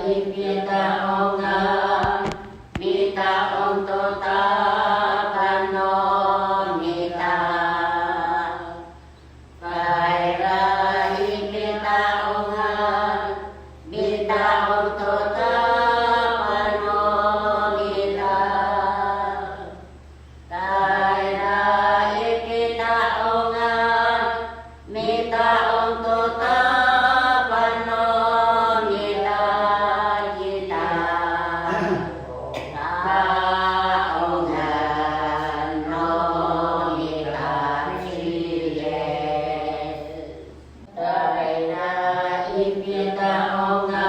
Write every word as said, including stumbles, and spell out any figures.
i pita'ongan, mita'ong to tapang no mita. Tayra i pita'ongan, mita'ong to tapang no mita. Tayra i pita'ongan, mita'ong to tapang no mita kita. Ta'ongan no mita ci Yis. Tayra i pita'ongan,